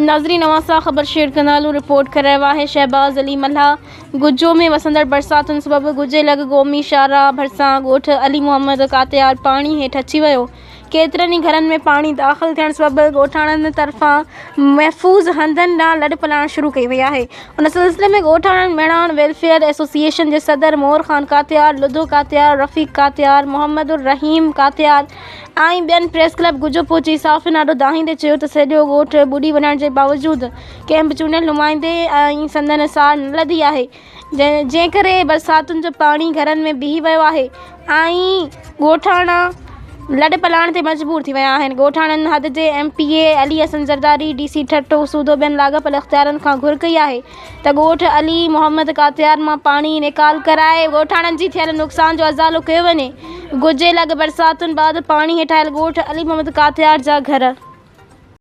ناظرين اوهان سان خبر شيئر ڪندا هلون رپورٽ ڪري رهيو آهي شهباز علي ملاح گجو ۾ وسندڙ برساتن سبب گجي لڳ گومي شاهراهه ڀرسان ڳوٺ علي محمد ڪاتيار پاڻي هيٺ اچي ويو ڪيترن ئي گهرن ۾ پاڻي داخل ٿيڻ سبب ڳوٺاڻن طرفان محفوظ هنڌن ڏانهن لڏپلاڻ شروع ڪئي وئي آهي ان سلسلي ۾ ڳوٺاڻن ميڻاڻ ويلفيئر ايسوسيئيشن جي صدر مور خان ڪاتيار، لڌو ڪاتيار، رفيق ڪاتيار، محمد الرحيم ڪاتيار ۽ ٻين پريس ڪلب گجو پهچي صحافين آڏو دانهيندي چيو ته سڄو ڳوٺ ٻڏي وڃڻ جي باوجود ڪنهن به چونڊيل نمائندي ۽ سندن سار نه لڌي آهي جنهن ڪري برساتن جو پاڻي گهرن ۾ بيهي ويو آهي ۽ ڳوٺاڻا لڏپلاڻ تي مجبور ٿي ويا آهن ڳوٺاڻن حد جي M P A Ali Hassan Zardari D C Thatta سوڌو ٻين لاڳاپيل اختيارن کان گهر ڪئي آهي ته ڳوٺ علي محمد ڪاتيار مان پاڻي نيڪال ڪرائي ڳوٺاڻن جي ٿيل نقصان جو ازالو ڪيو وڃي گجي لڳ برساتن بعد پاڻي هيٺ آيل ڳوٺ علي محمد ڪاتيار جا گهر.